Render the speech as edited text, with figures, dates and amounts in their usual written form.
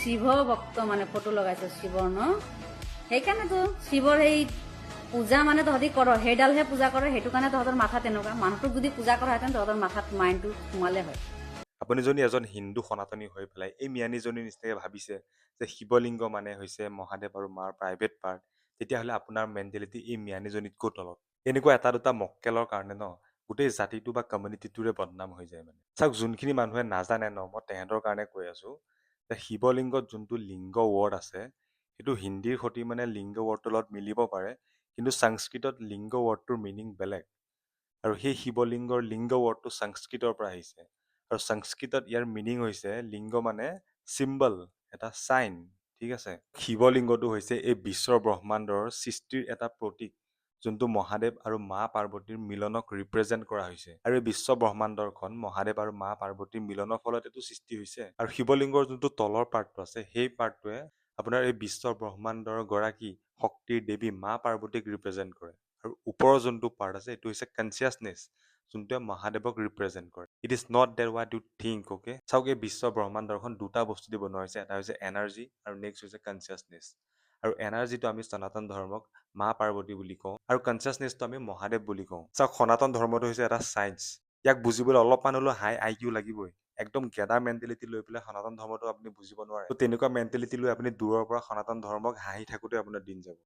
শিৱ ভক্ত মানে ফটো লগাইছ শিৱৰ ন? সেইকাৰণেতো শিৱৰ সেই পূজা মানে তহঁতি কৰ, সেইডালহে পূজা কৰে। সেইটো কাৰণে তহঁতৰ মাথা তেনেকুৱা। মানুহটোক যদি পূজা কৰাহেঁতেন, তহঁতৰ মাথাত মাইণ্ডটো সোমালে হয়। আপুনি যদি এজন হিন্দু সনাতনী হৈ পেলাই এই মিয়ানীজনীৰ নিচিনাকে ভাবিছে যে শিৱলিংগ মানে হৈছে মহাদেৱ আৰু মাৰ প্ৰাইভেট পাৰ্ট, তেতিয়াহ'লে আপোনাৰ মেণ্টেলিটি এই মিয়ানীজনীতকৈও তলত। এনেকুৱা এটা দুটা মক্কেলৰ কাৰণে ন গোটেই জাতিটো বা কমিউনিটিটোৰে বদনাম হৈ যায়। মানে চাওক, যোনখিনি মানুহে নাজানে ন, মই তেহেঁতৰ কাৰণে কৈ আছো যে শিৱলিংগত যোনটো লিংগ ৱৰ্ড আছে, সেইটো হিন্দীৰ সৈতে মানে লিংগ ৱৰ্ডটোৰ লগত মিলিব পাৰে, কিন্তু সংস্কৃতত লিংগ ৱৰ্ডটোৰ মিনিং বেলেগ। আৰু সেই শিৱলিংগৰ লিংগ ৱৰ্ডটো সংস্কৃতৰ পৰা আহিছে আৰু সংস্কৃতত ইয়াৰ মিনিং হৈছে লিংগ মানে চিম্বল, এটা চাইন, ঠিক আছে? শিৱলিংগটো হৈছে এই বিশ্ব ব্ৰহ্মাণ্ডৰ সৃষ্টিৰ এটা প্ৰতীক, যোনটো মহাদেৱ আৰু মা পাৰ্বতীৰ মিলনক ৰিপ্ৰেজেণ্ট কৰা হৈছে। আৰু এই বিশ্ব ব্ৰহ্মাণ্ডখন মহাদেৱ আৰু মা পাৰ্বতীৰ মিলনৰ ফলত এইটো সৃষ্টি হৈছে। আৰু শিৱলিংগৰ যোনটো তলৰ পাৰ্টটো আছে, সেই পাৰ্টটোৱে আপোনাৰ এই বিশ্ব ব্ৰহ্মাণ্ডৰ গৰাকী শক্তিৰ দেৱী মা পাৰ্বতীক ৰিপ্ৰেজেণ্ট কৰে। আৰু ওপৰৰ যোনটো পাৰ্ট আছে, এইটো হৈছে কনচিয়াছনেছ, যোনটোৱে মহাদেৱক ৰিপ্ৰেজেণ্ট কৰে। It is not that what you think, okay? চাওক, এই বিশ্ব ব্ৰহ্মাণ্ডখন দুটা বস্তু দি বনোৱা হৈছে। এটা হৈছে এনাৰ্জি আৰু নেক্সট হৈছে কনচিয়াছনেছ। আৰু এনাৰ্জিটো আমি সনাতন ধৰ্মক মা পাৰ্বতী বুলি কওঁ আৰু কনচিয়াছনেছটো আমি মহাদেৱ বুলি কওঁ। চাওক, সনাতন ধৰ্মটো হৈছে এটা চায়েন্স। ইয়াক বুজিবলৈ অলপমান হ'লেও হাই আইকিউ লাগিবই। একদম গেদা মেণ্টেলিটি লৈ পেলাই সনাতন ধৰ্মটো আপুনি বুজিব নোৱাৰে। তো তেনেকুৱা মেণ্টেলিটি লৈ আপুনি দূৰৰ পৰা সনাতন ধৰ্মক হাঁহি থাকোঁতে আপোনাৰ দিন যাব।